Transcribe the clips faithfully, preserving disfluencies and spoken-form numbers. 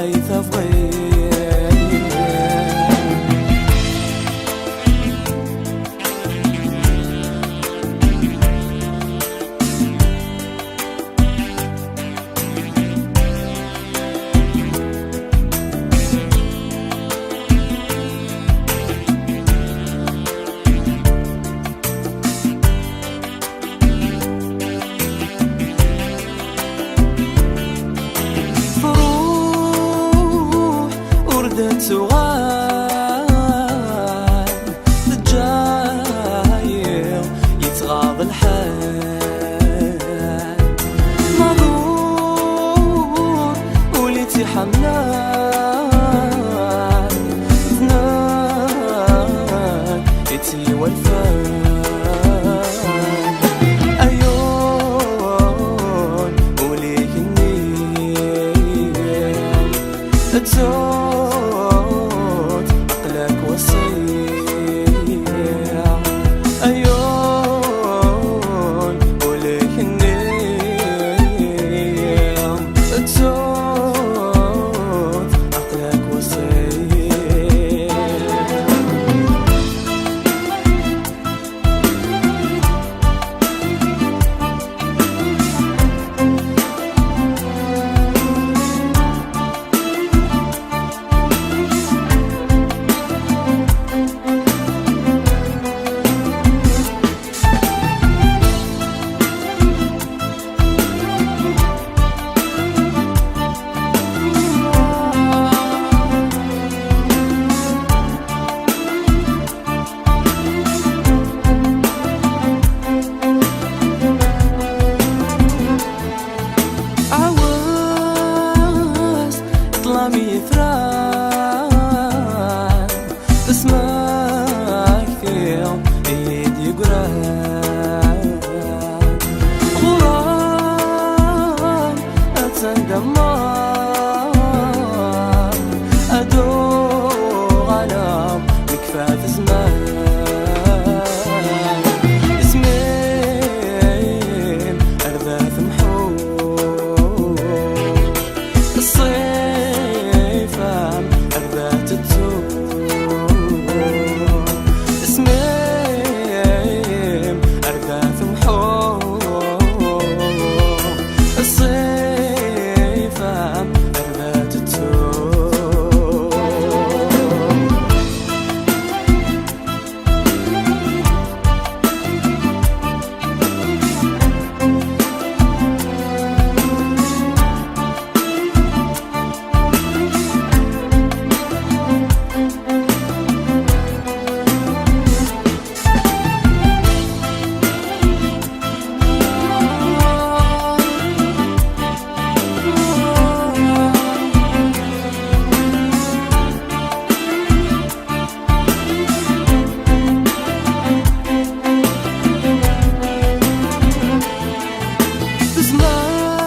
ay tebɣiḍ. Truḥ ur d-tettuɣal, teǧǧa-yi yetɣaḍ lḥal. Maḍur ul i tt-iḥemmlen, d nekk i tt-iwalfan. Ayun, ul-ik-nni ttut, aql-ak weṣṣi. Ayun, ul-ik-nni ttut, aql-ak weṣṣi. Ɛawez ṭṭlam yefran, tasmakt-iw i yi-d-yeggran. Ɣur-m attan damma, ad uɣaleɣ nekfa tezmer. Isem-im ar d at mḥu, ṣṣifa-m ar d at ttu. Isem-im ar d at mḥu, ṣṣifa-m ar d at ttu.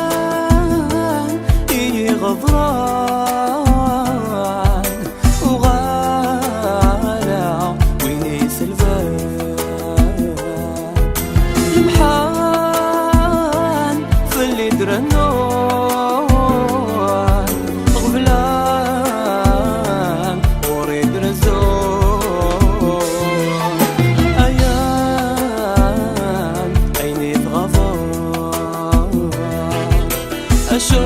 Zzman i yi-ɣeḍran, uɣaleɣ win iselban. Lemḥan fell-i d-rennun, ɣeblan ɣur-i d-rezzun. Ayan ayen i tɣaḍeḍ, acu